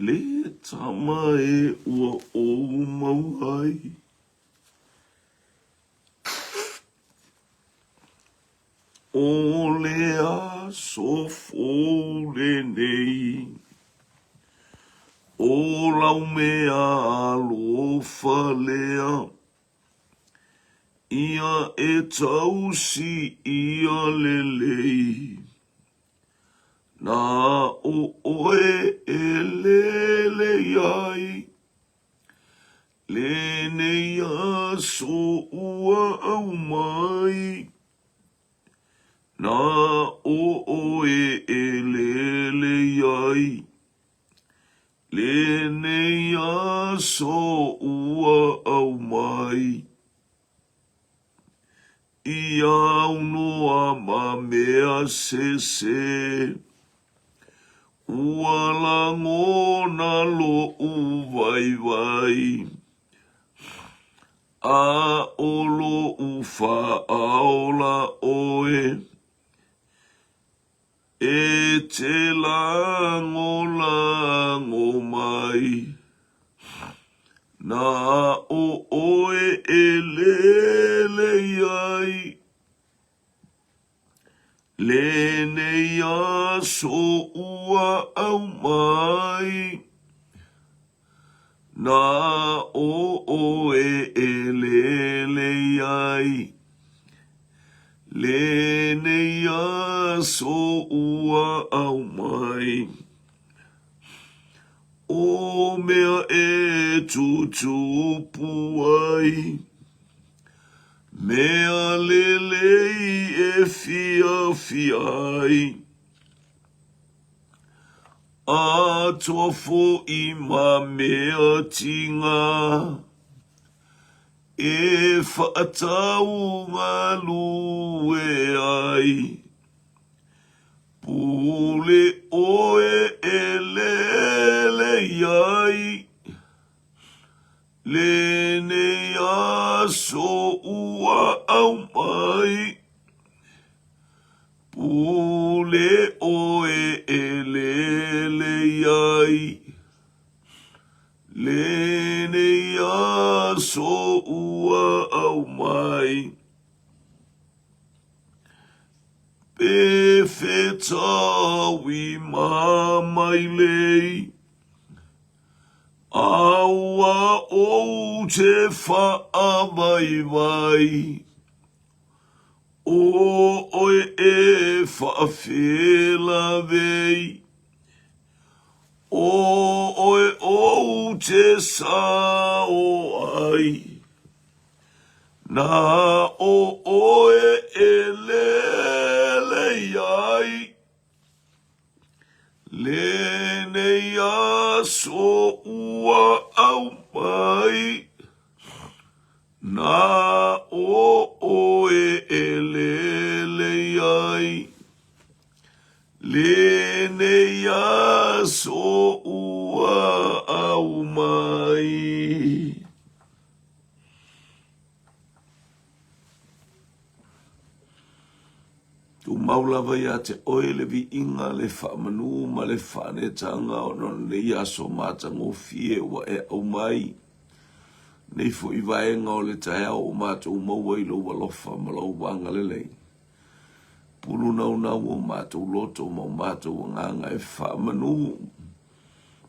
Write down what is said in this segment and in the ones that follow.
Le tama e ua ou mau ai. O le aso fou lenei, o lau mea alofa lea, ia e tausi ia lelei. Na o oe e lele ai, Lenei aso ua aumai, Na o oe e lele ai. Lenei aso ua aumai, I aunoa ma mea sese. Ua lagona loʻu waiwai, A ʻo loʻu fāola ʻoe, E te lagolago mai. Na ʻo ʻoe e lele ai. Lenei aso ua aumai, Na o oe e lele ai. Lenei aso ua aumai, O mea e tutupu ai. Mea lelei e fiafia ai, Atoa foʻi ma mea tigā, E whaatau galue ai. Pule oe e lele ai. Lenei aso ua aumai, Pule oe e lele ai. Lenei aso ua aumai, Pe fetaui ma mailei. A ua ou te whaawaiwai, O oe e whaawhelawei, O oe ou te sao ai, Na o oe e lele ai. Lenei aso ua aumai, Na o oe e lele ai. Lenei aso ua aumai. Tumau lava iā te oe le viiga, le faamanu ma le faanetaga ona o lenei aso matagofie ua e aumai nei foi vaega o le taeao ua matou maua i lou alofa ma lou agalelei. Pulu naunau o matou loto ma o matou agaga e faamanu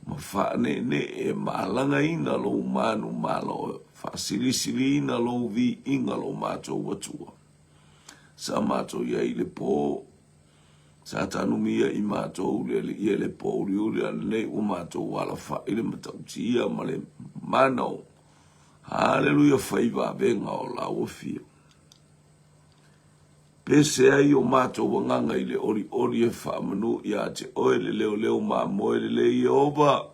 ma faaneenee e malagaina lou manumalo, faasilisiliina lou viiga lo matou Atua. Sa matou i ai i le po, sa tanumia i matou le alii e le pōuliuli, a lenei ua matou alafai le matautia ma le mana o Haleluia fai vavega o lau afio. Pese ai o matou agaga i le olioli e faamanu iā te oe le leoleo mamoe lelei Ieova.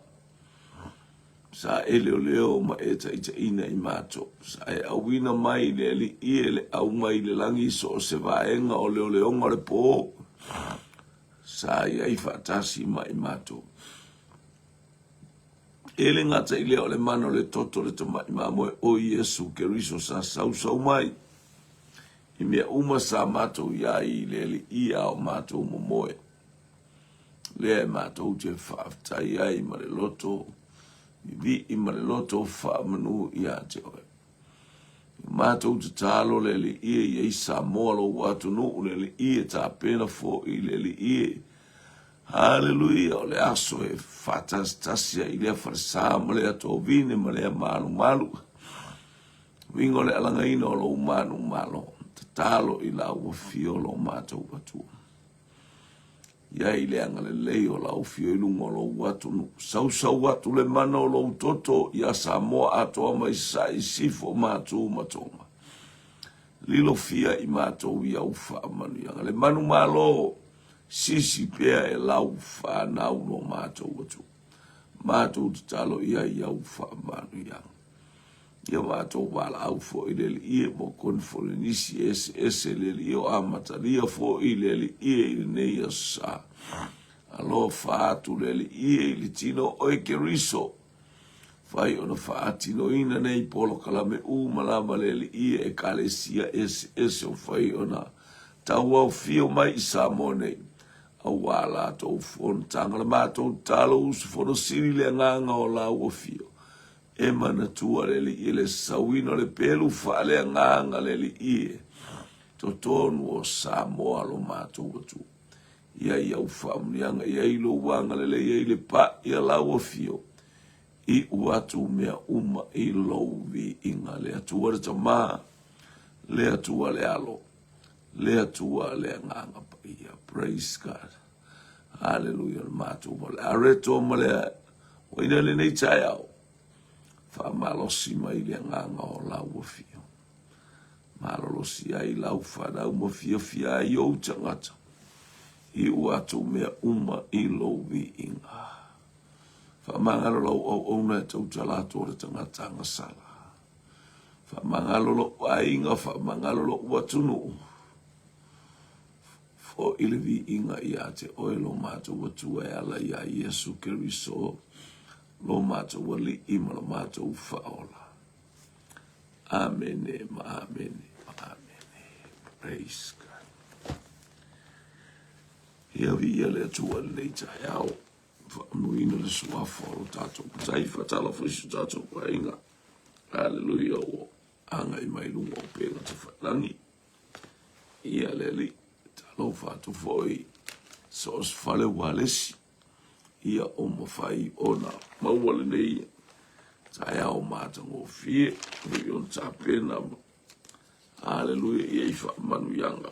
Sa e leoleo ma e taitaiina i matou. Sa e auina mai le Alii e le au mai le lagi so o se vaega o leoleoga o le po. Sa i ai faatasi ma i matou. E le gata i lea o le mana o le toto o le tamai mamoe o Iesu Keriso sa sausau mai i mea uma sa matou i ai i le Alii a o matou momoe. Lea e matou te faafetai ai ma le loto vivii ma le loto faamanu ia te oe. Matou tatalo le Alii e i ai Samoa lou atunuu le Alii e tapena foi le Alii e. Haleluia o le aso e faatasitasi ai lea falesa ma lea tovine ma lea malumalu. Uiga o le alagaina o lou manumalo, tatalo i lau afio lo matou Atua. I ai le agalelei o lau afio i luga o lou atunuu. Sausau atu le mana o lou toto ia Samoa atoa mai Sasae i Sifo ma Atu ma Tonga. Lilofia i matou i au faamanuiaga. Le manumalo, sisi pea e lau fanau lo matou atunuu. Matou tatalo i ai i au faamanuiaga. Ia matou valaau foi le Alii e mo koniforenisi eseese le Alii o amatalia foi le Alii i lenei aso sa. Alofa atu le Alii i le tino o oe Keriso. Fai ona faatinoina nei polokalame uma lava le Alii e ekalesia eseese o fai ona tauaofio mai i Samoa nei. Aua latou fonotaga le matou tatalo usufono sili le agaga o lau afio. E manatua le Alii le sauina o le pelu faaleagaga le Alii e totonu o Samoa lo matou Atua. Ia i au faamuniaga, ia i lou agalelei, ia i le paʻi a lau afio, iu atu mea uma i lou viiga. Le Atua le Tama, le Atua le Alo, le Atua le Agaga Paia. Praise God. Hallelujah. Le matou o le areto ma le Uaina lenei taeao, faamalosi mai le agaga o lau afio. Malolosi ai lau fanau ma fiafia ai ou tagata i ua atu mea uma i lou viiga. Faamagalo lau auauna e tautala atu o le tagata agasala. Faamagalo lou aiga, faamagalo lou atunuu. Foi le viiga ia te oe lo matou Atua e ala iā Iesu Keriso, lo matou Alii ma lo matou Faaola. Amene ma amene ma amene. Praise God. Ia viia le Atua i lenei taeao. Faamanuina le suafa o lo tatou Matai, faatalofa i si o tatou aiga. Haleluia, ua agai mai luga o upega tafailagi. Ia le Alii, talofa atu foi so o se fale ualesi, ia o mafai ona maua lenei taeao matagofie, ui ona tapena ma Aleluia, ia i faamanuiaga.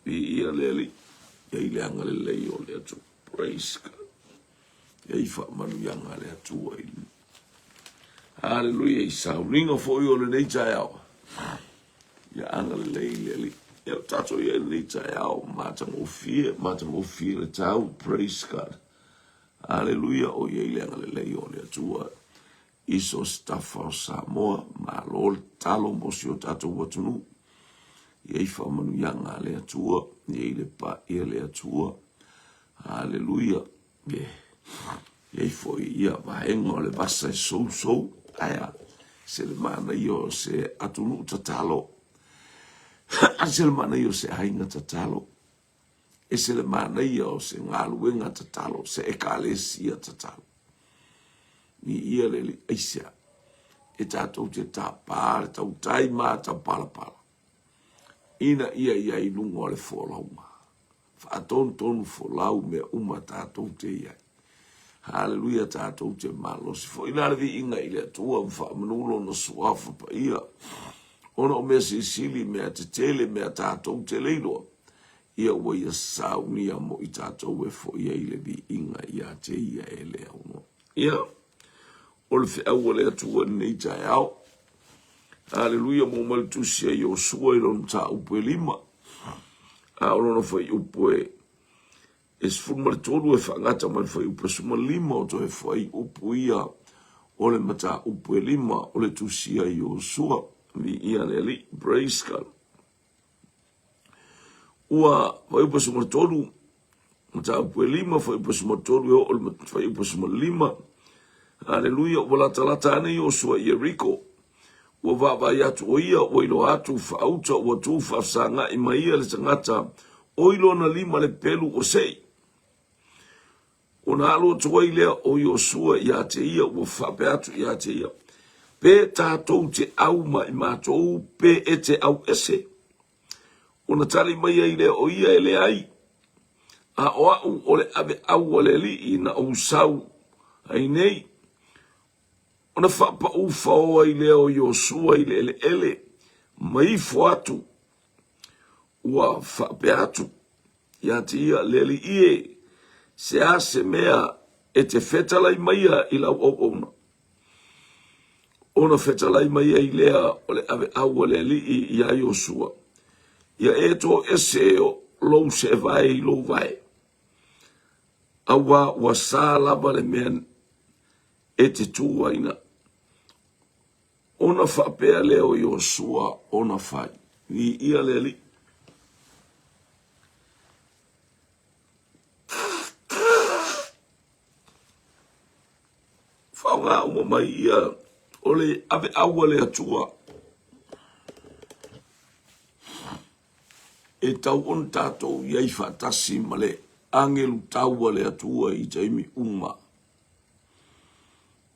Viia le Alii, ia i le agalelei o le Atua. Praise God. Ia i faamanuiaga a le Atua i Aleluia, i sauniga foi o lenei taeao. Ia agalelei le Alii. Ia o tatou ia i lenei taeao, matagofie, matagofie le tau, praise God. Aleluia, o ia i le agalelei o le Atua. I so se tafa o Samoa, malo le tatalo mo si o tatou atunuu. Ia i faamanuiaga a le Atua, ia i le paia le Atua. Aleluia. E i ai foi ia vaega o le vasa e sousou, ae a, se le manaia o se atunuu tatalo, ese le manaia o se aiga tatalo, ese le manaia o se galuega tatalo, se ekalesia tatalo. Ni ia le Alii, aisea, e tatou te tapa le tautai matapalapala, ina ia i ai i luga o le folauga. Faatonutonu folau mea uma tatou te i ai. Haleluia tatou te malosi foi la le viiga i le Atua ma faamanu lona suafa paia ona o mea silisili, mea tetele, mea tatou te le iloa ia ua ia saunia mo i tatou e foi ai le viiga ia te ia e le aunoa. Ia, o le feau a le Atua i lenei taeao. Haleluia, mo mai le tusi a Iosua i lona mataupu e lima. A o lona fuaiupu e 13 e faagata mai le fuaiupu e 15 o toe fuaiupu ia o le mataupu e lima o le tusi a Iosua. Viia le Alii. Praise God. Ua fuaiupu 13 mataupu e lima, fuaiupu 13 e oo i le fuaiupu 15. Aleluia, ua latalata ane Iosua i Ieriko. Ua vaavaai atu o ia, ua iloa atu, faauta, ua tu faafesagai mai ia le tagata, oi lona lima le pelu ua sei. Ona alu atu ai lea o Iosua ia te ia, ua faapea atu ia te ia, Pe tatou te au ma i matou, pe e te au ese. Ona tali mai ai lea o ia, E leai, a o au o le aveau a le Alii na ou sau ai nei. Ona faapaū fao ai lea o Iosua i le eleele ma ifo atu, ua faapea atu ia te ia, Le Alii e, se a se mea e te fetalai maia i lau auauna? Ona fetalai mai ai lea o le aveau a le Alii iā Iosua, Ia e toese lou seevae i lou vae, auā ua sa lava le mea e te tu ai na. Ona faapea lea o Iosua ona fai, Viia le Alii. Faaaoga uma mai ia o le aveau a le Atua e tau ona tatou i ai faatasi ma le agelu tau a le Atua i taimi uma.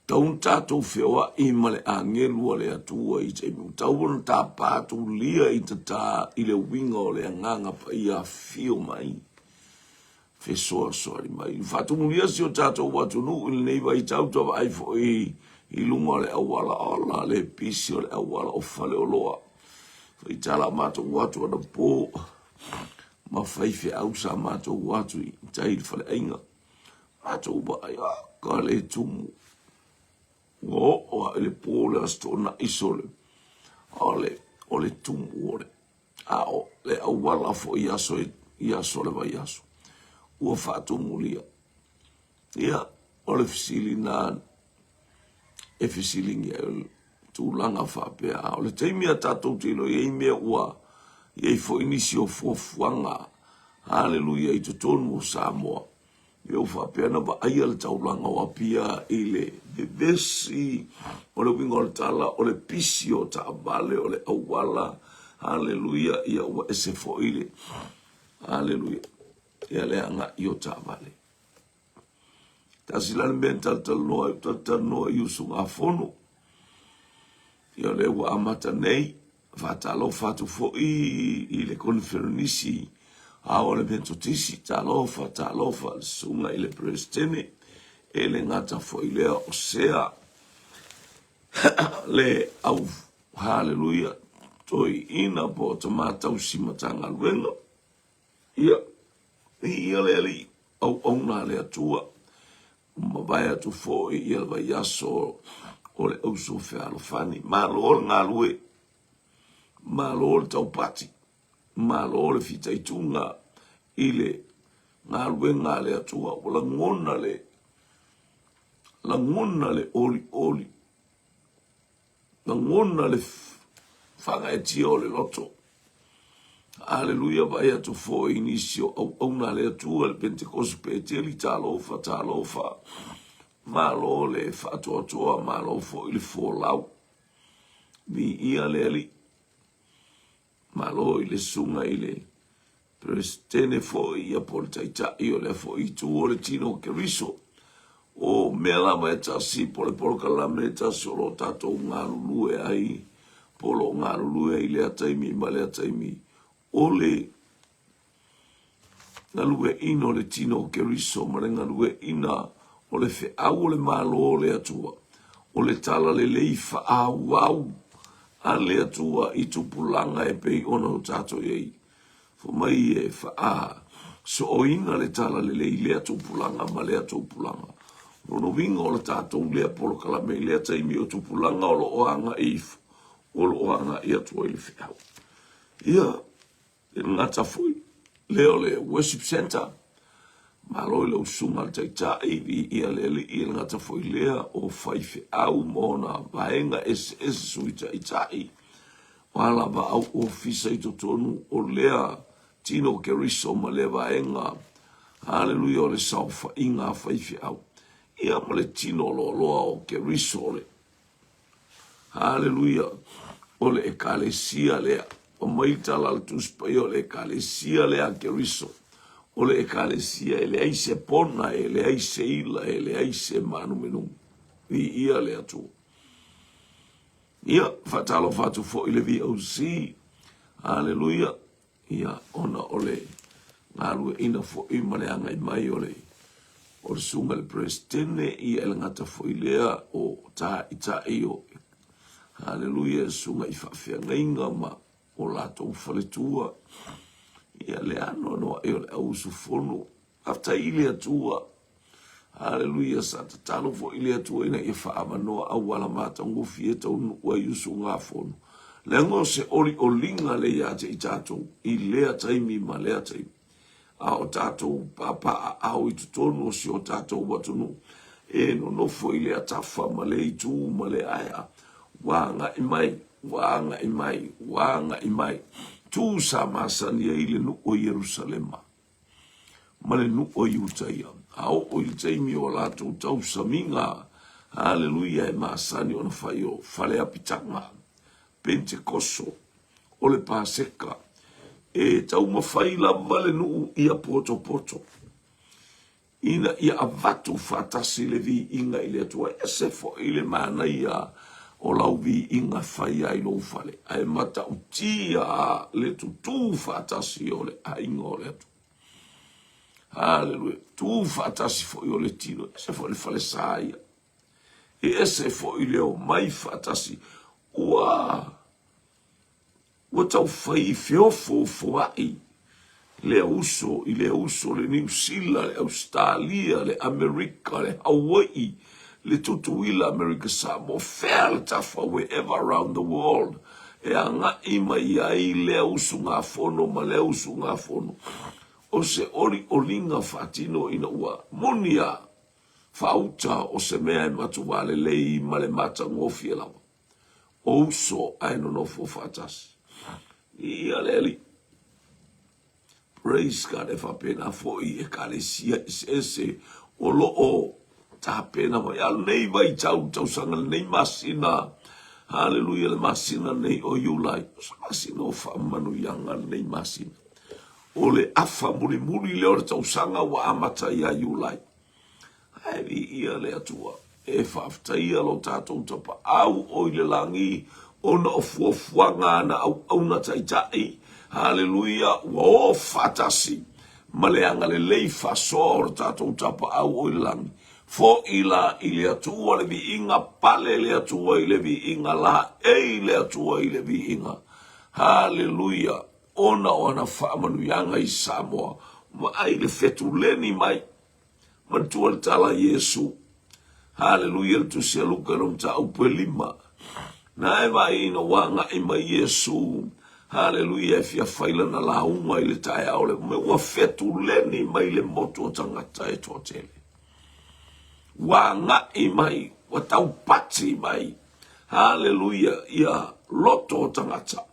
Tau ona tatou feoai ma le agelu a le Atua i taimi uma. Tau ona tapa tulia i tata i le uiga o le Agaga Paia afio mai. fesoasoani mai. Faatumulia si o tatou atunuu i lenei vaitau ua vaai foi i luga o le auala ola le pisi o le auala o Faleoloa. Faitala a matou atu anapo ma faifeau sa matou atu i tai i le faleaiga. Matou vaai, a ka le tumu. Ua oo lava i le po le Aso Toonai sole, o le tumu o le a o le auala foi i aso i aso o le vaiaso ua faatumulia. Ia, o le fesili na e fesiligia ai o le tulaga faapea, a o le taimi a tatou te iloa i ai mea ua i ai foi nisi o fuafuaga, haleluia, i totonu o Samoa. Ia ua faapea ona vaaia le taulaga o Apia i le vevesi, o le uiga o le tala, o le pisi o taavale, o le auala, haleluia, ia ua ese foi le, haleluia, ia le agai o taavale. Tasi la le mea na talatalanoa ai, talatalanoa i usugafono, ia o lea ua amata nei, Faatalofa atu foi i le Koniferenisi Ao a le Metotisi, talofa, talofa le susuga i le Peresetene, e le gata foi lea o sea le au haleluia toeaina po o tama tausi Matagaluega. Ia, viia le Alii, auauna a le Atua, ua mavae atu foi ia le vaiaso o le auso fealofani. Malo le galue, malo le taupati, malo le fitaituga i le galuega a le Atua. Ua lagona le, lagona le olioli Lagona le faagaeetia o le loto. Aleluia, vaai atu foi i nisi o auauna a le Atua, le Pentekosi Peteli, talofa, talofa, malo le faatoatoa, malo foi le folau. Viia le Alii. Malo i le susuga i le Peresetene foi, ia po o le Taitai o lea foi itu o le tino o Keriso. O mea lava e tasi, po o le polokalame e tasi o lo o tatou galulue ai, po o lo o galulue ai i lea taimi ma lea taimi, o le galueaiina o le tino o Keriso ma le galueaiina o le feau o le Malo o le Atua, o le talalelei faaauau a le Atua i tupulaga e pei ona o tatou i ai. Fai mai e faasooina le talalelei i lea tupulaga ma lea tupulaga. O lona uiga o le tatou lea polokalame i lea taimi o tupulaga o lo o agai ifo, o lo o agai atu ai le feau. Ia, E le gata foi lea o le worship center, malo i lau susuga le Taitai, viia le Alii, e le gata foi lea o faifeau ma ona vaega eseese sui taitai, o a lava au ofisa i totonu o lea tino o Keriso ma lea vaega, haleluia, o le saofaiga a faifeau, ia ma le tino loaloa o Keriso o le Haleluia! O le Ekalesia lea. Fai mai le tala a le Tusi Paia, o le Ekalesia lea a Keriso. O le Ekalesia e leai se pona, e leai se ila, e leai se maanuminumi. Viia le Atua. Ia, faatalofa atu foi i le VOC. Haleluia. Ia, ona o le galueaiina foi ma le agai mai o le o le susuga i le Peresetene, ia e le gata foi lea o taitai o Haleluia, susuga i faafeagaiga ma o latou faletua. Ia le anoanoai o le au usufono. Faafetai i le Atua. Haleluia, sa tatalo foi i le Atua ina ia faaavanoa auala matagofie e taunuu ai usugafono. Leaga o se olioliga lea ia te i tatou i lea taimi ma lea taimi. A o tatou papaaao i totonu o si o tatou atunuu, e nonofo i lea tafa ma lea itu ma lea aea, ua agai mai, ua agai mai, ua agai mai. Tu sa masani ai le nuu o Ierusalema ma le nuu o Iutaia. A oo i le taimi o latou tausamiga, haleluia, e masani ona fai o fale apitaga, Pentekoso, o le Paseka, e taumafai lava le nuu ia potopoto ina ia avatu faatasi le viiga i le Atua. E ese foi le manaia o lau viiga e fai ai lou fale, ae matautia le tutū faatasi o le aiga o le Atua. Haleluia. Tu faatasi foi o le tino, e ese foi le falesa ia. E ese foi le omai faatasi. Ua Ua tau fai feofoofoai lea uso i lea uso, le Niu Sila, le Ausetalia, le Amerika, le Hawaii, le Tutuila, Amerika Samoa, fea le tafa, wherever around the world, e agai mai ai lea usugafono ma lea usugafono. O se olioliga faatino ina ua moni a faauta o se mea e matua lelei ma le matagofie lava. O uso ae nonofo faatasi. Ia le Alii. Praise God. E faapena foi i ekalesia eseese o lo o tapena mai. A lenei vaitau, tausaga lenei masina, haleluia, le masina nei o Iulai, o se masina o faamanuiaga lenei masina. O le afa mulimuli lea o le tausaga ua amata ia Iulai. Ae viia le Atua, e faafetaia lo tatou Tapaau o i le lagi, ona o fuafuaga a na auauna taitai, haleluia, ua o faatasi ma le agalelei faasoa o le tatou Tapaau o i le lagi. Fo'i la i le Atua le viiga, pale le Atua i le viiga, laei le Atua i le viiga. Haleluia, ona o ana faamanuiaga i Samoa, vaai le fetuleni mai. Manatua le tala a Iesu. Haleluia, le tusi a Luka no mataupu e 5. Na e vaai ina ua agai mai Iesu, haleluia, e fia fai lana lauga i le taeao le mea ua fetuleni mai le motu o tagata e toatele. Ua agai mai, ua taupati mai, haleluia, ia loto o tagata.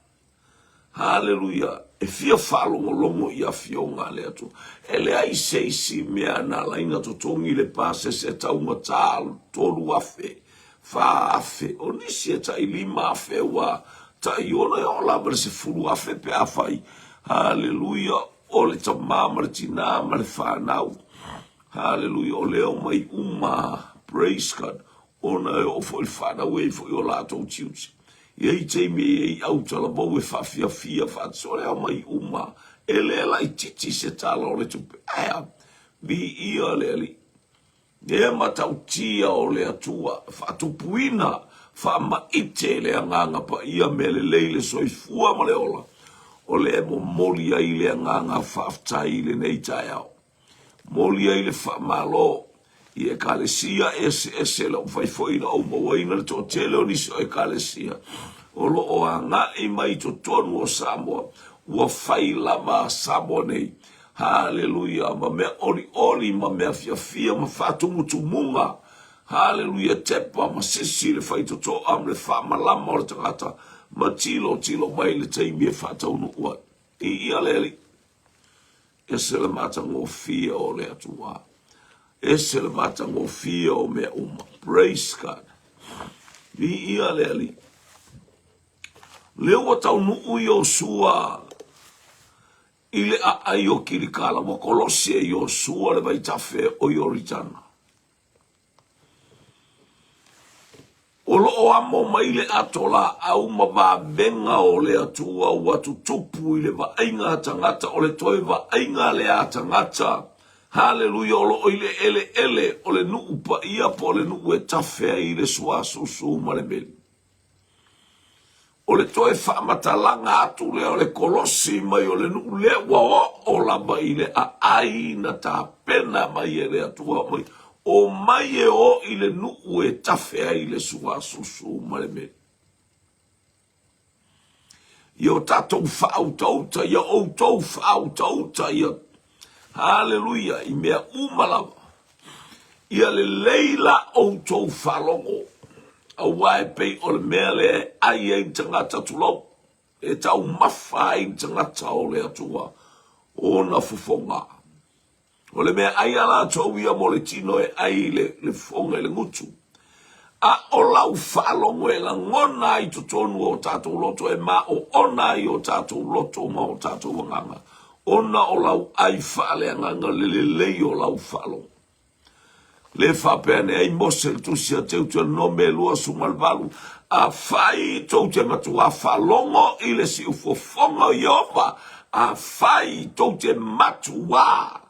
Haleluia! E fia faalogologo i afioga a le Atua. E leai se isi mea na ala ai na totogi le pasese taugata 3,000, 4,000, o nisi e tai 5,000 ua tai ono e oo lava i le 10,000 pe afai. Haleluia! O le tama ma le tinā ma le fanau. Haleluia! O lea omai uma. Praise God! Ona e oo foi le fanau e i ai foi o latou tiute. E i ai taimi e i ai autalavou e faafiafia faatasi, o le aumai uma, e le laitiiti se tala o le tupe. Ae a? Viia le Alii. E matautia o le Atua, faatupuina, faamaite le Agaga Paia, mea lelei le soifua ma le ola, o lea e momoli ai le agaga faafetai i lenei taeao. Momoli ai le faamalo i Ekalesia eseese lau mafai foi ona ou mauaina le toatele o nisi o Ekalesia o lo o agai mai i totonu o Samoa ua fai lava Samoa nei. Haleluia! Ma mea olioli ma mea fiafia ma faatumutumuga. Haleluia! Tepa ma sisi le faitotoa ma le faamalama o le tagata ma tilotilo mai i le taimi e faataunuu ai. Viia le Alii. Ese le matagofie o le Atua. Ese le matagofie o mea uma. Praise God. Viia le Alii. Lea ua taunuu Iosua. I le aai o Kilikala ua kolosi e Iosua le vaitafe o Ioritana. O lo o amo mai le ato laau ma vavega o le Atua ua tutupu i le vaaiga a tagata, o le toe vaaiga lea a tagata, haleluia, o lo o i le eleele o le nuu paia po o le nuu e tafe ai le suasusu ma le meli. O le toe faamatalaga atu lea o le kolosi mai o le nuu lea ua oo lava i le aai na tapena mai e le Atua mai, omai e o i le nuu e tafe ai le suasusu ma le meli. Ia o tatou faautauta, ia outou faautauta, ia Haleluia, i mea uma lava. Ia lelei la outou faalogo, aua e pei o le mea lea e ai ai le tagata tulou, e taumafa ai le tagata o le Atua ona fofoga. O le mea ai a latou ia mo le tino e ai le, le fofoga i le gutu. A o lau faalogo e lagona ai totonu o tatou loto e maoona ai o tatou loto ma o tatou agaga, ona o lau ai faaleagaga le lelei o lau faalogo. Le faapea ane ai Mose le tusi a Teuteronome 28, Afai tou te matuā faalogo i le siufofoga o Ieova, afai tou te matuā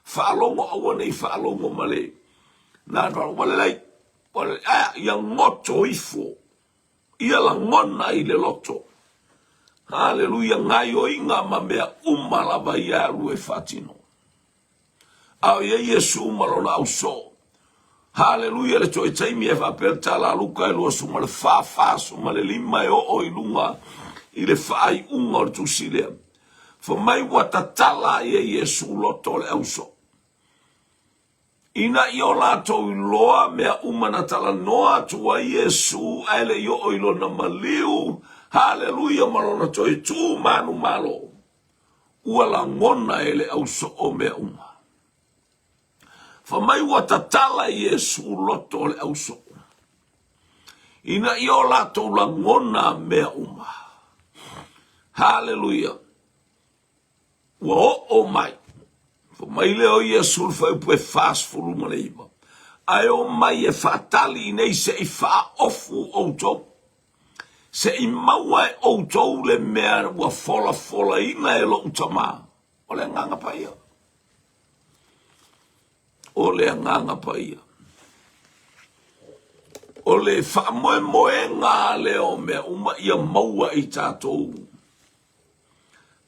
faalogo, aua ne i faalogo ma le na ua lelei, ua lelei, ae ia goto ifo, ia lagona i le loto. Haleluia, gaioiga ma mea uma lava ia alu e faatino. A o i ai Iesu ma lona ausoo. Haleluia, le toe taimi e faapea le tala a Luka e 24, 45 e oo i luga i le faaiuga o le tusi lea. Fai mai ua tatala ai e Iesu loto o le ausoo. Ina ia o latou iloa mea uma na talanoa atu ai Iesu ae le i oo i lona maliu, haleluia, ma lona toe tu manumalo. Ua lagona e le ausoo mea uma. Fai mai ua tatala Iesu loto o le ausoo, ina ia o latou lagona mea uma. Haleluia! Ua oo mai. Fai mai lea o Iesu le fuaiupu e 49, Ae o mai e faatali i nei se i faaofu outou. Se i maua e outou le mea ua folafolaina e lou Tama. O le Agaga Paia. O le Agaga Paia. O le faamoemoega lea o mea uma ia maua i tatou.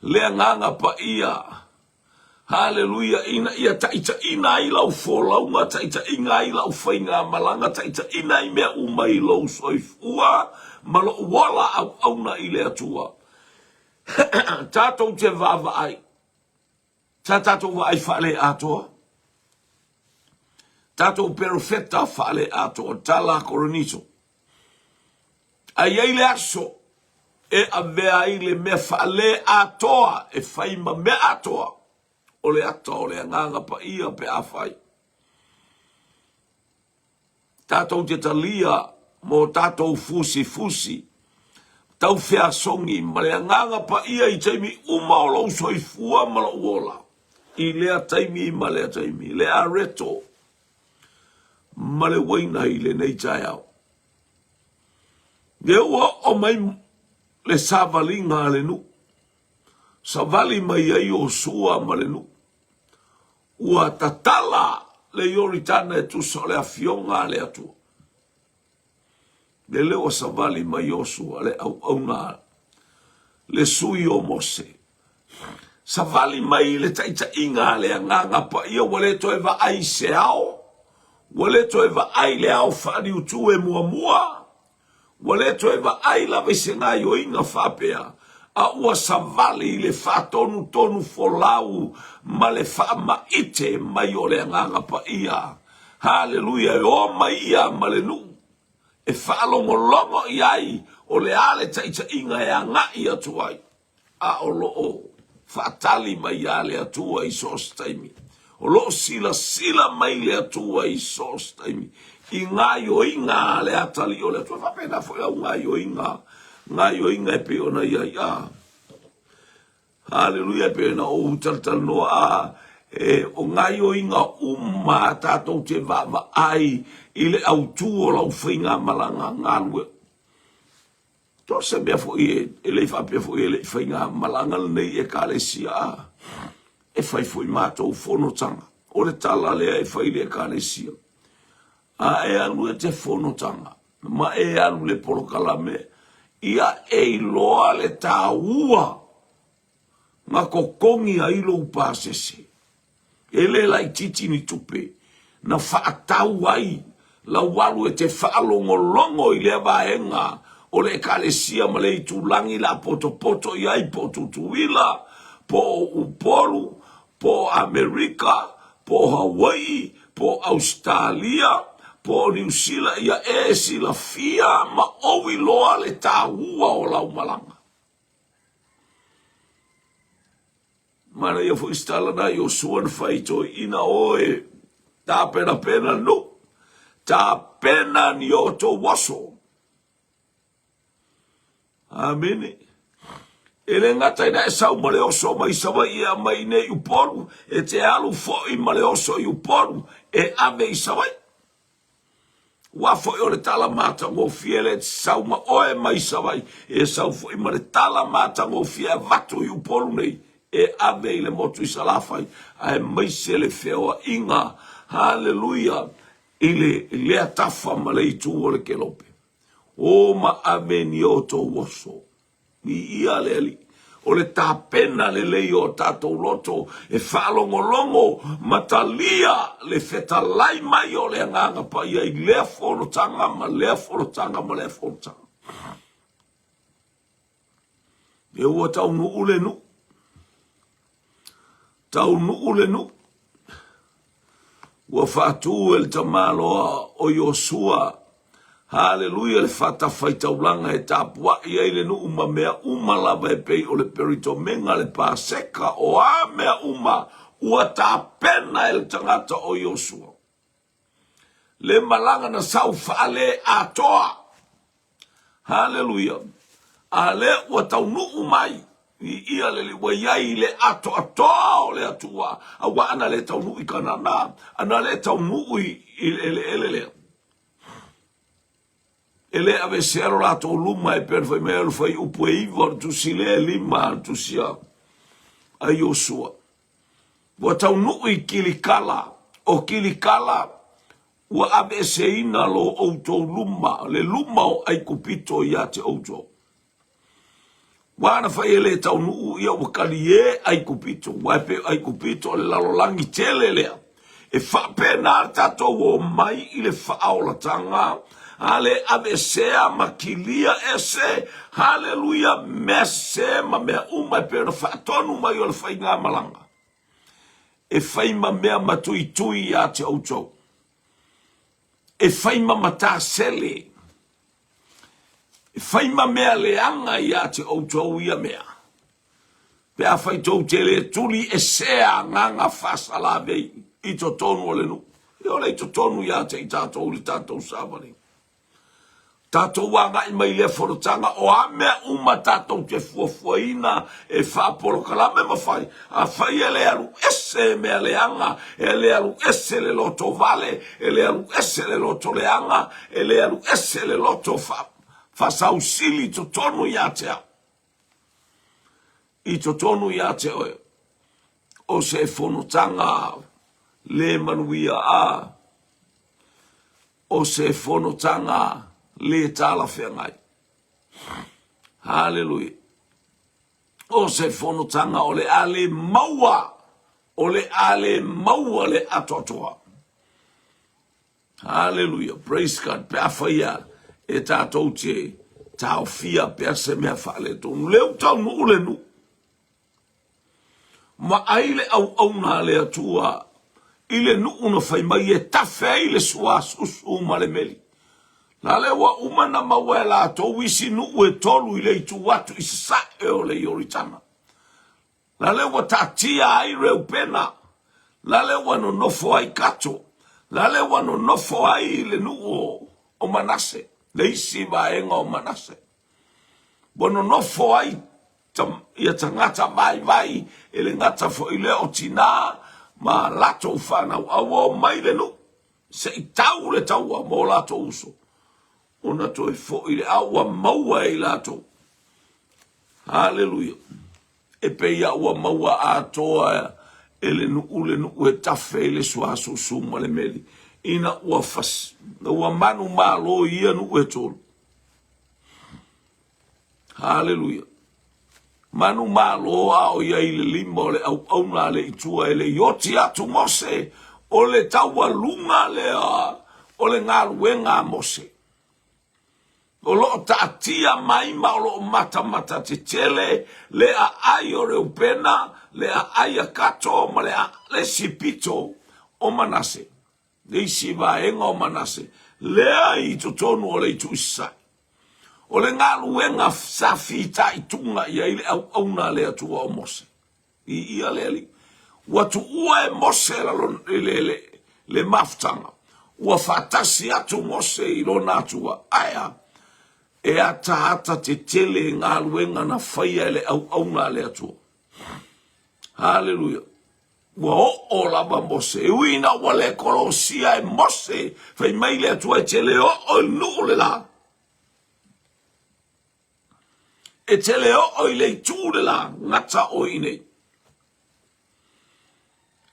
Le Agaga Paia. Haleluia, ina ia taitaiina ai lau folauga, taitaiina ai lau faigamalaga, taitaiina ai mea uma i lou soifua ma lou ola auauna i le Atua. Tatou te vaavaai, sa tatou vaai faale-atoa, tatou perofeta faale-atoa, tala a Korinito. A i ai le aso e avea ai le mea faale-atoa e fai ma mea atoa, o le ata o le Agaga Paia pe afai tatou te talia mo tatou fusifusi taufeasogi ma le Agaga Paia i taimi uma o lou soifua ma lou ola, i lea taimi ma lea taimi, le areto ma le uaina i lenei taeao. Lea ua oo mai le savaliga a le nuu, savali mai ai Iosua ma le nuu. Ua tatala le Ioritana e tusa o le afioga a le Atua. Lele ua savali mai Iosua le auauna le sui o Mose. Savali mai le taitaiga a le Agaga Paia ua le toe vaai i se ao, ua le toe vaai i le ao faaliutu e muamua, ua le toe vaai lava i se gaioiga faapea, a ua savali i le faatonutonu folau ma le faamaite mai o le Agaga Paia. Haleluia! E o mai ia ma le nuu e faalogologo i ai o le a le taitaiga e agai atu ai, a o lo o faatali mai lava le Atua i so o se taimi. O lo o silasila mai le Atua i so o se taimi i gaioiga a le atalii o le Atua. E faapena foi au gaioiga, gaioiga e pei ona i ai. A. Haleluia, e pei ona ou talatalanoa a e o gaioiga uma a tatou te vaavaai i le autu o lau faigamalaga galue. To se mea foi e le i faapea foi e le i faigamalaga lenei Ekalesia a e fai foi matou fonotaga. O le tala lea e fai i le Ekalesia. A e alu e te fonotaga ma e alu i le polokalame, ia e iloa le taua na totogi ai lou pasese. E le laitiiti ni tupe na faatau ai lau alu e te faalogologo i lea vaega o le Ekalesia ma le itulagi la potopoto i ai po o Tutuila, po o Upolu, po o Amerika, po o Hawaii, po o Ausetalia, po o Niusila, ia e silafia ma ou iloa le taua o lau malaga. Manaia foi se tala na Iosua na fai i toeaiina, Oe, tapenapena le nuu, tapena ni outou oso. Amene. E le gata ina e sau ma le oso mai Savaii e aumai iinei i Upolu, e te alu foi ma le oso i Upolu e ave i Savaii. Ua foi o le tala matagofie le sau ma oe mai Savaii, e sau foi ma le tala matagofie e avatu i Upolu nei e ave i le motu i Salafai, aemaise le feoaiga, haleluia, i le lea tafa ma le itu o le Kelope. O ma ave ni outou oso. Viia le Alii. O le tapena lelei o tatou loto e faalogologo ma talia le fetalai mai o le Agaga Paia i lea fonotaga ma lea fonotaga ma lea fonotaga. E ua taunuu le nuu. Taunuu le nuu. Ua faatu e le tamaloa o Iosua, haleluia, le fatafaitaulaga e tapuai ai le nuu ma mea uma lava e pei o le peritomega, le Paseka, o a mea uma ua tapena e le tagata o Iosua. Le malaga na sau faale-atoa. Haleluia. A lea ua taunuu mai i ia le ua i ai le atoatoa o le Atua, aua ana le taunuu i Kanana, ana le taunuu i le eleele lea. E le aveesea lo latou luma e pei ona fai mai ai o le fuaiupu e 9 o le tusi lea e 5 a le tusi a Iosua. Ua taunuu i Kilikala, o Kilikala ua aveeseina lo outou luma, le luma o Aikupito ia te outou. Ua ana fai e le taunuu ia ua kalie Aikupito, ua e pei o Aikupito o le lalolagi tele lea. E faapena le tatou o mai i le faaolataga, a le aveesea ma kilia ese, haleluia, mea sese ma mea uma e pei ona faatonu mai o le faigamalaga. E fai ma mea matuitui ia te outou. E fai ma matasele. E fai ma mea leaga ia te outou ia mea. Pe afai tou te le tuli esea agaga faasalavei i totonu o le nuu, e ola i totonu ia te i tatou i le tatou savaliga. Tatou agai mai lea fonotaga, o a mea uma tatou te fuafuaina e faapolokalame ma fai, afai e le alu ese mea leaga, e le alu ese le loto vale, e le alu ese le loto leaga, e le alu ese le loto faasausili i totonu ia te au. I totonu ia te oe, o se fonotaga le manuia a o se fonotaga le talafeagai. Haleluia. O se fonotaga o le a le maua, o le a le maua le atoatoa. Haleluia. Praise God. Pe afai ia e tatou te taofia pea se mea faaletonu. Lea ua taunuu le nuu. Vaai le auauna a le Atua i le nuu na fai mai e tafe ai le suasusu ma le meli. La lea ua uma na maua e latou isi nuu e tolu i le itu atu i sasae o le Ioritana. La lea ua taatia ai Reupena, la lea ua nonofo ai Kato, la lea ua nonofo ai le nuu o Manase, le isi vaega o Manase. Ua nonofo ai. Ia tagata vaivai, e le gata foi lea o tinā ma latou fanau, a ua omai le nuu se i tau le taua mo latou uso, ona toe foi le a ua maua e i latou. Haleluia! E pei a ua maua atoa e le nuu le nuu e tafe i le suasusu ma le meli, ina ua fas, ua manumalo i ia nuu e tolu. Haleluia! Manumalo a o i ai i le lima o le auauna a le Atua e le i oti atu Mose, o le taualuga lea o le galuega a Mose. O lo o taatia mai ma o lo o matamata tetele le aai o Reupena, le aai a Kato ma le isi pito o Manase. Le isi vaega o Manase, lea i totonu o le itu i sasae. O le galuega sa fitaituga i ai le auauna a le Atua o Mose. Viia le Alii. Ua tuua e Mose le, le, le, le mafutaga. Ua faatasi atu Mose i lona Atua. Ae a? E ataata tetele galuega na faia e le auauna a le Atua. Haleluia. Ua oo lava Mose, e ui ina ua le kolosia e Mose, fai mai le Atua e te le oo i le nuu le la. E te le oo i le itu le la, gata oe i nei.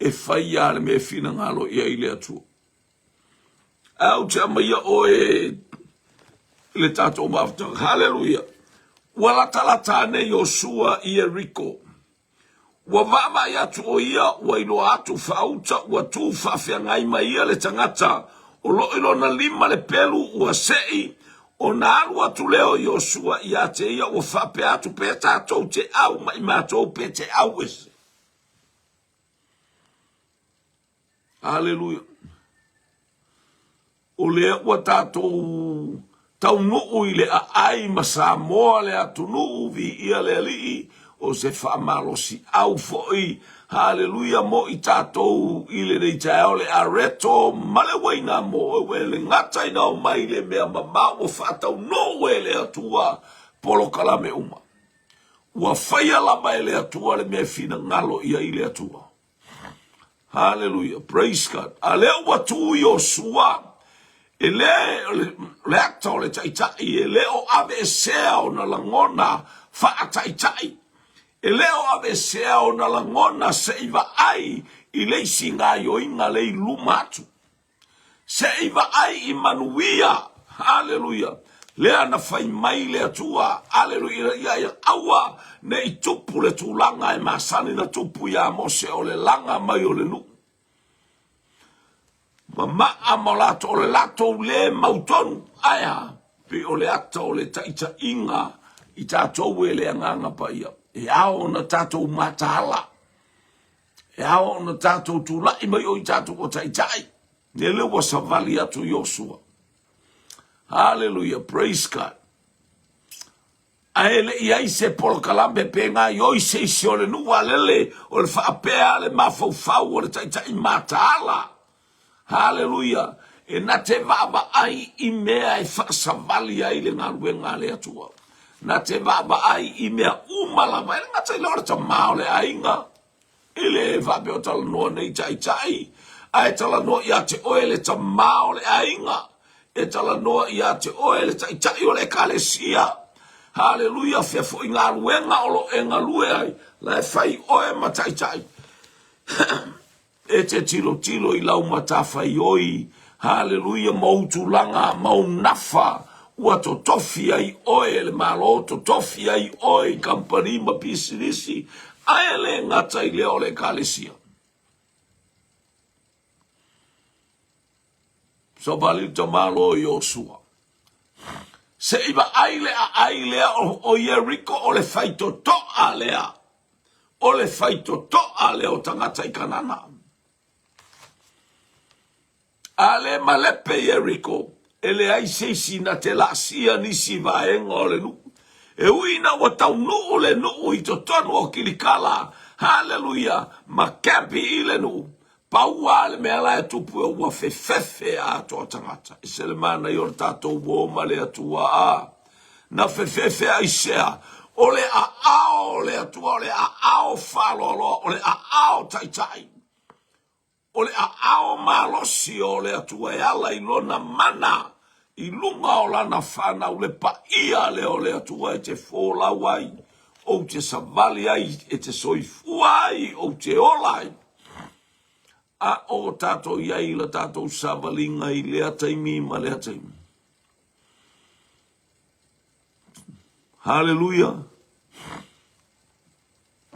E fai a le mea finagalo i ai le Atua. Ae ou te aumaia oe i le tatou mafutaga. Haleluia! Ua latalata ane Iosua i Ieriko. Ua vaavaai atu ʻo ia, ua iloa atu faauta, ua tu faafeagai mai ia le tagata o lo o i lona lima le pelu, ua seʻi, ona alu atu lea o Iosua ia te ia, ua faapea atu, Pe tatou te ʻau mai matou, pe te ʻau ese. Aleluia. O lea ua tatou taunuu i le aai ma Samoa le atunuu, viia le Alii, o se faamalosiau foi, haleluia, mo i tatou i lenei taeao le areto ma le uaina mo oe, le gata ina omai le mea mamao ua faataunuu e le Atua polokalame uma. Ua faia lava e le Atua le mea e finagalo i ai le Atua. Haleluia, praise God. A lea ua tu Iosua, e le o le ata o le taitai, e le o aveesea ona lagona faataitai, e le o aveesea ona lagona se i vaai i le isi gaioiga le i luma atu. Se i vaai i manuia, haleluia, lea na fai mai le Atua, haleluia, ia, ia, aua ne i tupu le tulaga e masani na tupu iā Mose o le laga mai o le nuu. Mamaa ma latou, o le latou le mautonu, ae a, pei o le ata o le taitaiga i tatou e le Agaga Paia, e ao ona tatou mataala. E ao ona tatou tulai mai o i tatou ua taitai. Lele ua savali atu Iosua. Hallelujah, praise God. Ae le i ai se polokalame pe gaioi se isi o le nuu a lele o le faapea le mafaufau o le taitai mataala. Hallelujah. E na te vaavaai i mea e faasavali ai le galuega a le Atua. Na te vaavaai i mea uma lava. E le gata i lea o le tama o le aiga, e le faapea o talanoa nei taitai, ae talanoa ia te oe le tama o le aiga, e talanoa ia te oe le taitai o le ekalesia. Haleluia, fea foi galuega o lo o e galue ai, la e fai oe ma taitai. E te tilotilo i lau matafaioi, haleluia, ma ou tulaga ma ou nafa, ua totofi ai oe e le Malo, totofi ai oe i kamupani ma pisinisi, ae le gata i lea o le Ekalesia. Savali le Malo Iosua. Se i vaai le aai lea o Ieriko o le faitotoa lea. O le faitotoa lea o tagata i Kanana. A le malepe Ieriko, e leai se isi na te laasia nisi vaega o le nuu. E ui ina ua taunuu le nuu i totonu o Kilikala, haleluia, ma kempi i le nuu, Pau lava le mea la e tupu e ua fefefe atoa tagata. E se le manaia o le tatou uo ma le Atua a. Na fefefe aisea? O le aao o le Atua, o le aao faaloaloa, o le aao taitai, o le aao malosi o le Atua e ala i lona mana i luga o lana fanau, le paia lea o le Atua e te folau ai, ou te savali ai, e te soifua ai, ou te ola ai. A o tatou i ai i la tatou savaliga i lea taimi ma lea taimi. Haleluia!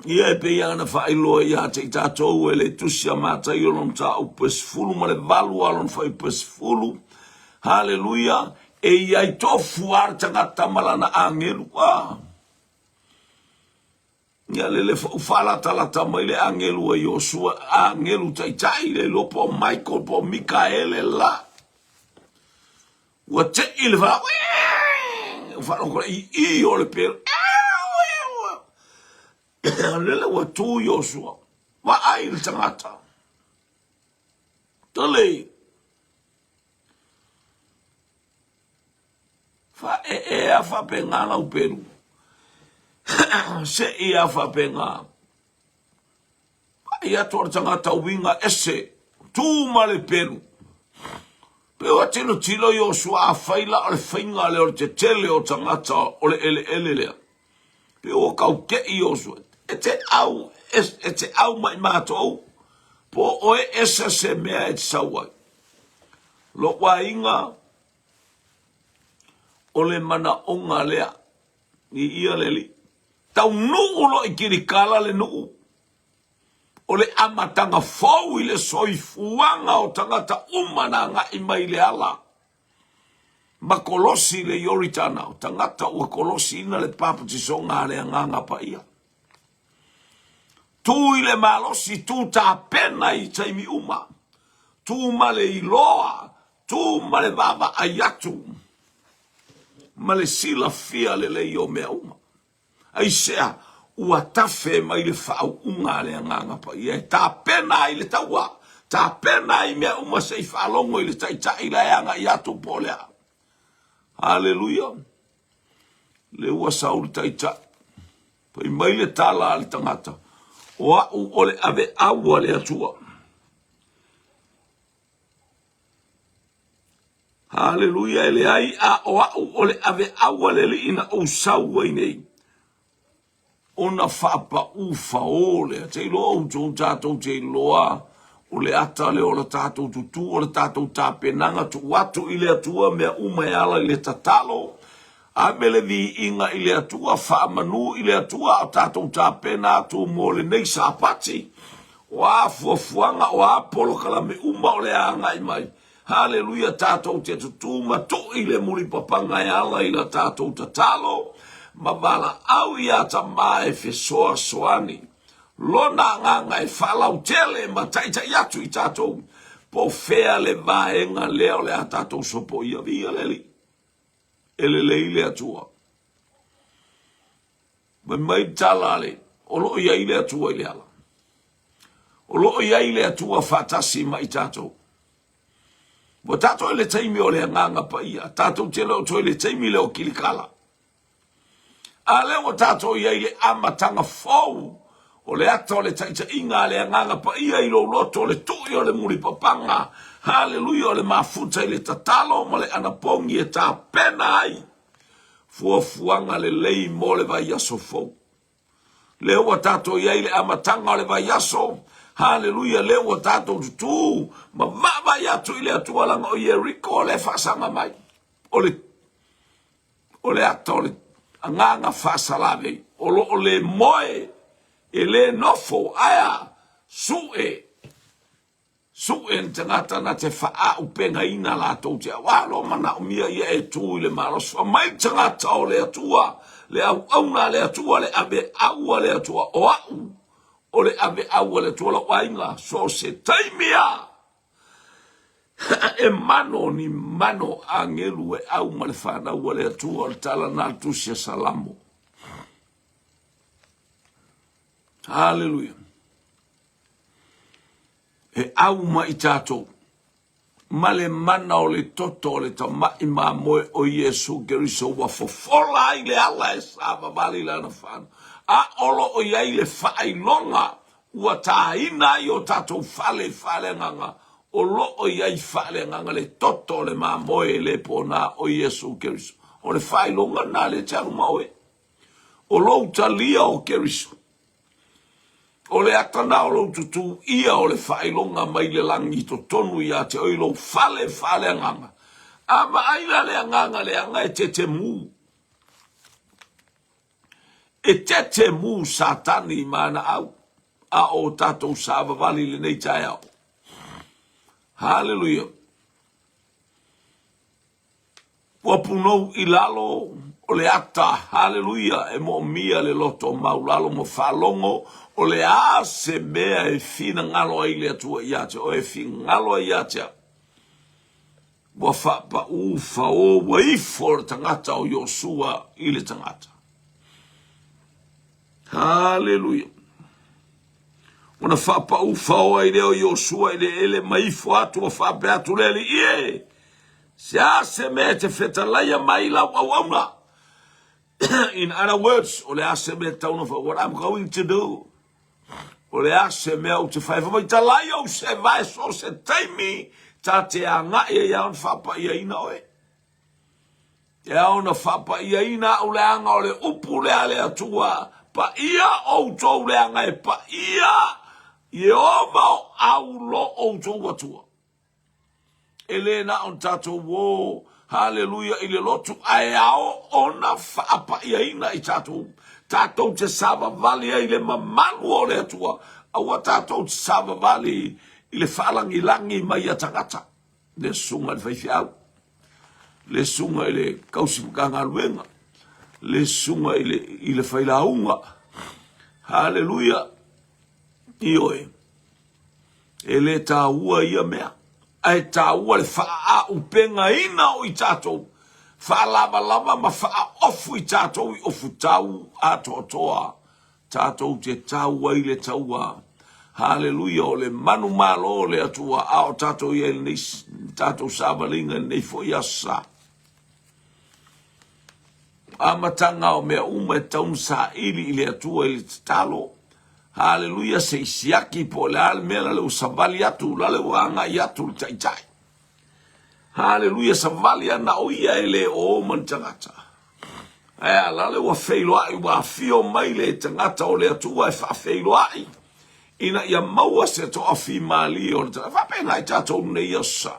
Ia e pei lava ona faailoa ia te i tatou e le Tusi a Mataio lona mataupu e 18 a lona fuaiupu e 10. Haleluia! E i ai tofu lava le tagata ma lana agelu. Ah! Ia lele foi ua faalatalata mai le agelu a Iosua, agelu taitai le iloa po o Michael po o Mikaele la. Ua tei le faa, ua faalogo le ii o le pelu. Lele ua tu Iosua, vaai le tagata. Tole, Faaee a faapena lau pelu. Sei a faapena. Vaai atu o le tagata uiga ese, tu ma le pelu. Pe ua tilotilo Iosua afai la o le faiga lea o le tetele o tagata o le eleele lea. Pe ua kaukei Iosua. E te au, e te au mai matou, po o oe ese se mea e te sau ai. Lou aiga, O le manaoga lea, i ia le alii. Taunuu loa i Kilikala le nuu, o le amataga fou i le soifuaga o tagata uma na agai mai i le ala ma kolosi i le Ioritana, o tagata ua kolosiina le papatisoga a le Agaga Paia. Tu i le malosi, tu tapena i taimi uma, tu ma le iloa, tu ma le vaavaai atu ma le silafia lelei o mea uma. Aisea? Ua tafe mai le faauuga a le Agaga Paia e tapena ai le taua, tapena ai mea uma se i faalogo i le Taitai la e agai atu po o le a. Haleluia! Lea ua sau le Taitai. Fai mai le tala a le tagata, o au o le aveau a le Atua. Haleluia, e leai, a o au o le aveau a le Alii na ou sau ai nei, ona faapaū faō lea. Te iloa outou tatou te iloa o le ata lea o le tatou tutū, o le tatou tapenaga tuu atu i le Atua mea uma e ala i le tatalo, ave le viiga i le Atua, faamanu i le Atua, a o tatou tapena atu mo lenei Sapati. O a fuafuaga, o a polokalame uma o le a agai mai. Haleluia, tatou te tutū ma tui le mulipapaga e ala i la tatou tatalo ma valaau iā Tama e fesoasoani. Lona agaga e faalautele ma taitai atu i tatou, po o fea le vaega lea o le a tatou sopoia. Viia le Alii. E lelei le Atua. Fai mai le tala a le, o lo o i ai le Atua i le ala. O lo o i ai le Atua faatasi ma i tatou. Ua tatou i le taimi o le Agaga Paia, tatou te le o toe i le taimi lea o Kilikala. A lea ua tatou i ai i le amataga fou o le ata o le taitaiga a le Agaga Paia i lou loto, o le tui o le mulipapaga, haleluia, o le mafuta i le tatalo ma le anapogi e tapena ai fuafuaga lelei mo le vaiaso fou. Lea ua tatou i ai i le amataga o le vaiaso, haleluia, lea ua tatou tutū ma vaavaai atu i le Atua leaga o Ieriko lea e faasaga mai. O le, o le ata o le agaga faasalavei, o lo o le moe, e le nofo, ae a, sue Sue le tagata na te faaupegaina latou te au. A lo manaomia ia e tu i le malosi. Fai mai le tagata o le Atua, le auauna a le Atua, le aveau a le Atua, o au o le aveau a le Atua, lou aiga, so o se taimi a e mano ni mano agelu e au ma le fanau a le Atua, o le tala na le tusi a Salamo. Haleluia. E au ma i tatou. ma le mana o le toto o le tamai mamoe o Iesu Keriso ua fofola ai le ala e savavali i lana fano, a o lo o i ai le faailoga ua taina ai o tatou fale faaleagaga, o lo o i ai faaleagaga le toto o le mamoe e le pona o Iesu Keriso. O le faailoga lena lea e te alu ma oe. O lou talia o Keriso. O le ata na o lou tutū ʻia o le faailoga mai le lagi i totonu ia te oe i lou fale faaleagaga. A vaai la le agaga leaga e tetemu. E tetemu Satani ma ana au, a o tatou savavali i lenei taeao. Haleluia. Ua punou i lalo o le ata, haleluia, e moomia le loto maulalo ma faalogo o le a se mea e finagalo ai le Atua ia te oe, e finagalo ai ia te au. Ua faapaū fao, ua ifo le tagata o Iosua i le tagata. Haleluia. Ona faapaū fao ai lea o Iosua i le ele ma ifo atu, ua faapea atu le Alii e, Se a se mea e te fetalaia mai i lau auauna? In other words, o le a se mea e tatau ona fai? What I'm going to do? O le a se mea ou te fai? Fai mai talai ou se vae so se taimi ta te agai ai ao na faapaiaina oe. E ao na faapaiaina au leaga o le upu lea a le Atua. Paia outou leaga e paia Ieova o au lo outou Atua. E le na o tatou o, haleluia, i le lotu, ae ao ona faapaiaina i tatou. Tatou te savavali ai i le mamalu o le Atua, aua tatou te savavali i le faalagilagi mai a tagata, le susuga i le faifeau, le susuga i le kausi matagaluega, le susuga i le, i le failauga. Haleluia, ioe. E le taua ia mea, ae taua le faaaupegaina o i tatou, faalavalava ma faaofu i tatou i ofutau atoatoa tatou te tau ai le taua. Haleluia, o le manumalo o le Atua, a o tatou i ai i lenei tatou savaliga i lenei foi aso sa. Amataga o mea uma e tatau ona saili i le Atua i le tatalo. Haleluia, se i siaki po o le a le mea lale ua savali atu, lale ua agai atu le taitai. Haleluia, savali ana o ia e le o ma ni tagata. Ae a lale ua feiloai, ua afio mai le tagata o le Atua e faafeiloai, ina ia maua se toafimalie o le tagata. Faapena i tatou nei aso sa.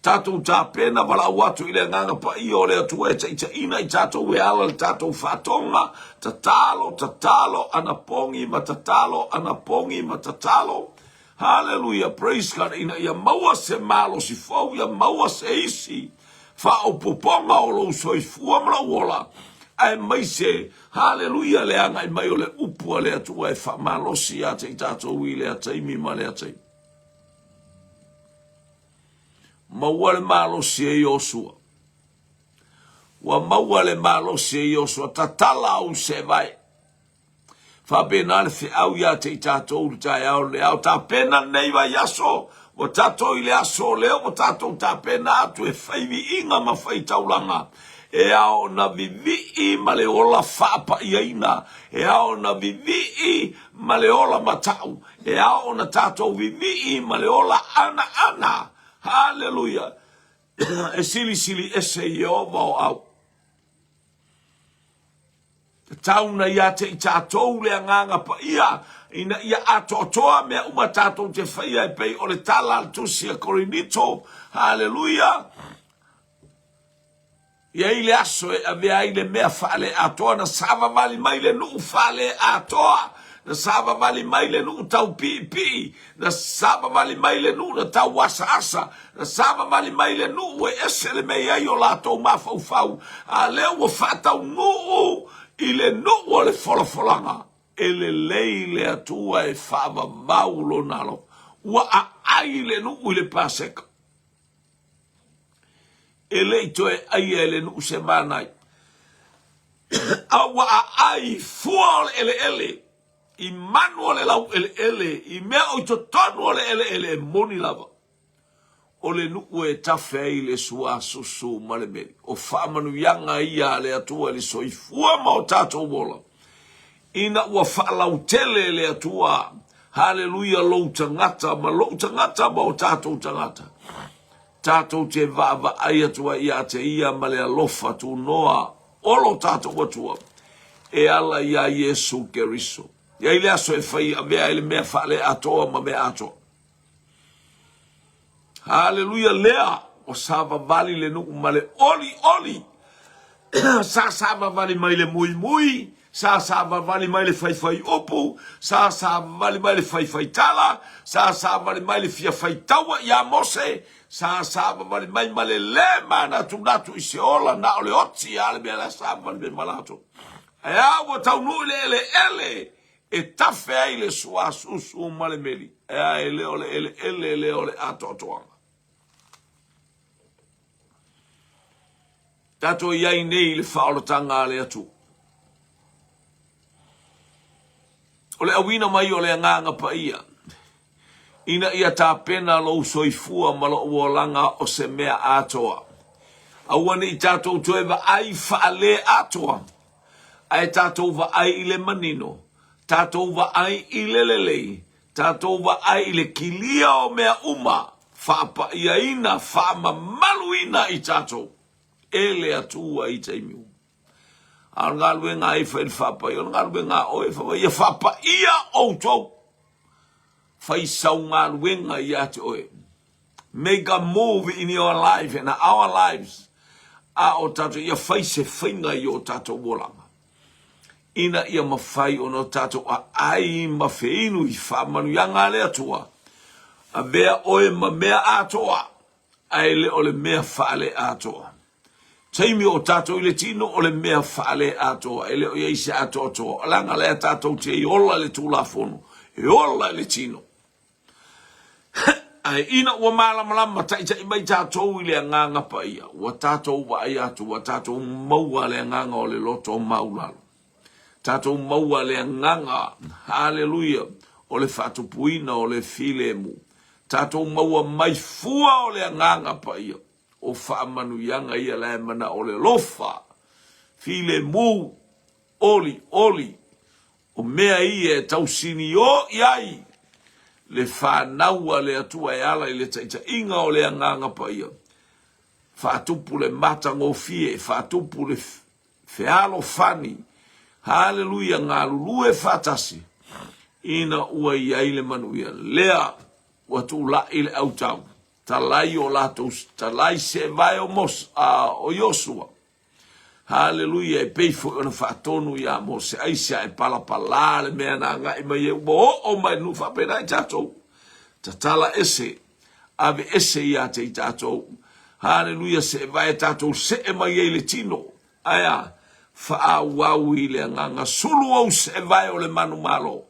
Tatou tapena valaau atu i le Agaga Paia o le Atua e taitaiina i tatou e ala le tatou faatoga, tatalo, tatalo, anapogi ma tatalo, anapogi ma tatalo. Haleluia, praise God, ina ia maua se malosi fou, ia maua se isi faaopoopoga o lou soifua ma lou ola, aemaise, haleluia, le agai mai o le upu a le Atua e faamalosi ia te i tatou i lea taimi ma lea taimi. Maua le malosi e Iosua. Ua maua le malosi e Iosua, tatala ou seevae. Faapena le feau ia te i tatou i le taeao le ao tapena lenei vaiaso, ua tatou i le aso lea ua tatou tapena atu e fai viiga ma fai taulaga. E ao ona vivii ma le ola faapaiaina, e ao ona vivii ma le ola matau, E ao ona tatou vivii ma le ola anaana. Haleluia! E silisili ese Ieova o au. Tatau na ia te i tatou le agaga paia ina ia atoatoa mea uma tatou te faia e pei o le tala a le tusi a Korinito. Haleluia! I ai le aso e avea ai le mea faale-atoa na savavali mai le nuu faale-atoa, na savavali mai le nuu taupiipii, na savavali mai le nuu na tauasaasa, na savavali mai le nuu e ese le mea i ai o latou mafaufau, a lea ua faataunuu i le nuu o le folafolaga. E lelei le Atua e faavavau lona alofa. Ua aai le nuu i le Paseka. E le i toe aia e le nuu se manai, a ua aai i fua o le eleele, i manu o le laueleele, i mea o i totonu o le eleele, e moni lava. O le nuu e tafe ai le suasusu ma le meli. O faamanuiaga ia a le Atua i le soifua ma o tatou ola. Ina ua faalautele le Atua, haleluia, lou tagata ma lou tagata ma o tatou tagata, tatou te vaavaai atu ai ia te Ia ma le alofa tunoa o lo tatou Atua e ala iā Iesu Keriso. E i ai le aso e fai avea ai le mea faaleatoa ma mea atoa. Haleluia lea ua savavali le nuu ma le olioli. Sa savavali mai le muimui, sa savavali mai le faifai upu, sa savavali mai le faifai tala, sa savavali mai le fia faitaua ia Mose, sa savavali mai ma le le manatunatu i se ola na o le oti a le mea la savavali mai ma latou. Ae a ua taunuu i le eleele e tafe ai le suasusu ma le meli, e a e le o le eleele lea o le atoatoaga. Tatou i ai nei i le faaolataga a le Atua. O le auina mai o le Agaga Paia, ina ia tapena lou soifua ma lou olaga o se mea atoa. Aua ne i tatou toe vaai faale-atoa, ae tatou vaai i le manino, tatou vaai i le lelei, tatou vaai i le kilia o mea uma, faapaiaina, faamamaluina i tatou e le Atua i taimi uma. A o le galuega a ai fai le faapaia, o le galuega a oe, fai mai, ia faapaia outou. Fai sau galuega ia te oe. Make a move in your life and our lives. A o tatou, ia fai se faiga i o tatou olaga. Ina ia mafai ona o tatou aai ma feinu i faamanuiaga a le Atua. Avea oe ma mea atoa, ae le o le mea faale-atoa. Taimi o tatou i le tino o le mea faale-atoa, e le o i ai se atoatoa. Leaga lea tatou te ola i le Tulafono, e ola i le tino. Ae ina ua malamalama taitai mai tatou i le Agaga Paia, ua tatou vaai atu, ua tatou maua le agaga o le loto maulalo. Tatou maua le agaga, haleluia, o le faatupuina o le filemu. Tatou maua mai fua o le Agaga Paia. O faamanuiaga ia la e manao le alofa, filemu, olioli, o mea ia e tausinio i ai le fanau a le Atua e ala i le taitaiga o le Agaga Paia, faatupu le matagofie, faatupu le fealofani, haleluia, galulue faatasi ina ua i ai le manuia. Lea ua tulai le autau, talai o latou, talai seevae o Mose, a, o Iosua. Haleluia, e pei foi ona faatonu ia Mose, aisea e palapala le mea na agai mai ai, ua oo mai le nuu faapena i tatou. Tatala ese, ave ese ia te i tatou. Haleluia, seevae tatou see mai ai le tino. Ae a? Faaauau i le agaga sulu ou seevae o le manumalo.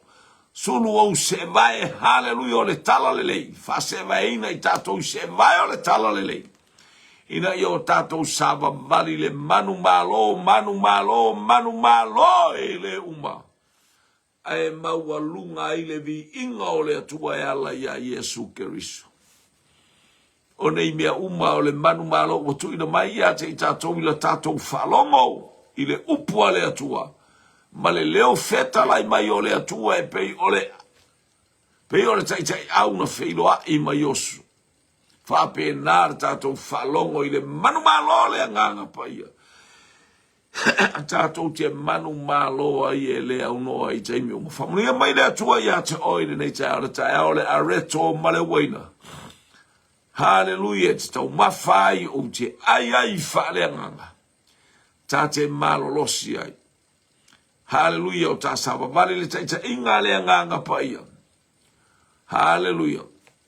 Sulu ou seevae, haleluia, o le talalelei. Faaseevaeina i tatou i seevae o le talalelei. Ina ia o tatou savavali le manumalo, manumalo, manumalo e le uma, ae maualuga ai le viiga o le Atua e ala iā Iesu Keriso. O nei mea uma o le manumalo ua tuuina mai ia te i tatou i la tatou faalogo i le upu a le Atua ma le leo fetalai mai o le Atua e pei o le pei o le taitaiau na feiloai ma Iosu. Faapena le tatou faalogo i le manumalo le Agaga Paia. Tatou te manumalo ai e le aunoa i taimi uma. Faamanuia mai le Atua ia te oe i lenei taeao, le taeao o le areto ma le uaina. Haleluia, e te taumafa ai ou te ai ai faaleagaga. Ta te malolosi ai. Haleluia, o ta savavali le taitaiga a le Agaga Paia. Haleluia!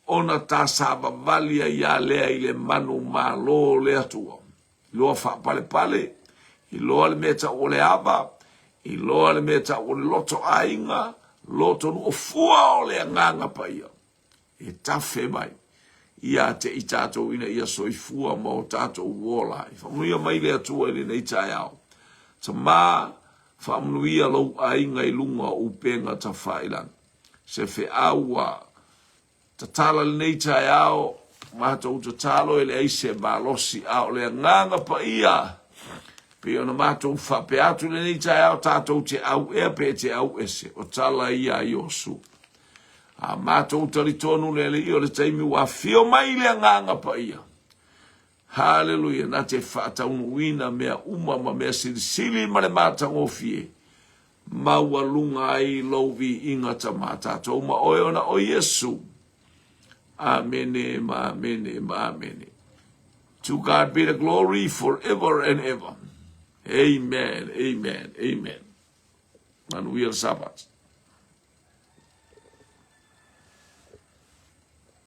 Ona ta savavali ai ia lea i le manu malo o le Atua. Iloa faapalepale, iloa le mea tau o le ava, iloa le mea tau o le loto aiga, loto nuu, o fua o le Agaga Paia e tafe mai ia te i tatou ina ia soifua ma o tatou ola ai. Faamanuia mai le Atua i lenei taeao. Tama, faamanuia lou aiga i luga o upega tafailagi. Se feau ua tatala lenei taeao. Matou tatalo e leai se malosi, a o le Agaga Paia, pei ona matou faapea atu lenei taeao, tatou te auea pe te auese, o tala ia a Iosu. A matou talitonu le Alii o le taimi ua afio mai le Agaga Paia, Haleluia, na te faataunuuina mea uma ma mea silisili ma le matagofie, maualuga ai lou viiga Tama tatou ma oe ona o Iesu. Amene ma amene ma amene. To God be the glory forever and ever. Amen, amen, amen. Manuia le Sabat.